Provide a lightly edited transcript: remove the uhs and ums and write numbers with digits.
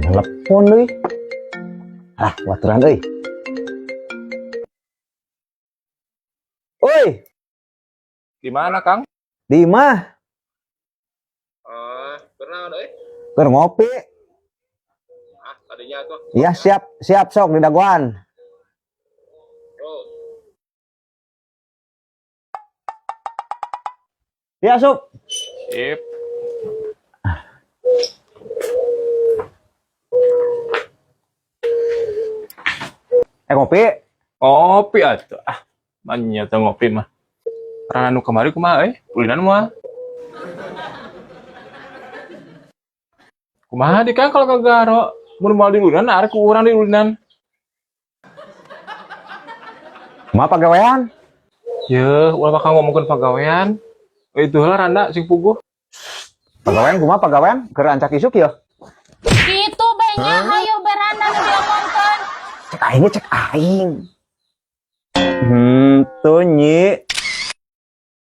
Telepon euy. Ah, baturan euy. Oi, Di mana, Kang? Di imah. Ah, pernah euy. Keur ngopi. Ah, tadinya tuh. Iya, siap, siap sok di dagoan. Oh. Ya, sup. Sip. Eh, ngopi. Ngopi atuh. Ah, manya teh ngopi mah. Karena nu kamari kumaha euy? Ulinan moal. Kumaha di Kang kalau ke Garo? Mun moal di ulinan, arek ku urang di ulinan. Kumaha pagawean? Yeuh, ulah bakal ngomongkeun pagawean. Itu lah randa sing puguh. Pagawean kumaha pagawean? Keur ancak isuk ya? Gitu benya, hayo beranda nu diomongkeun. Cek aing, cek aing. Tuh, Nyi.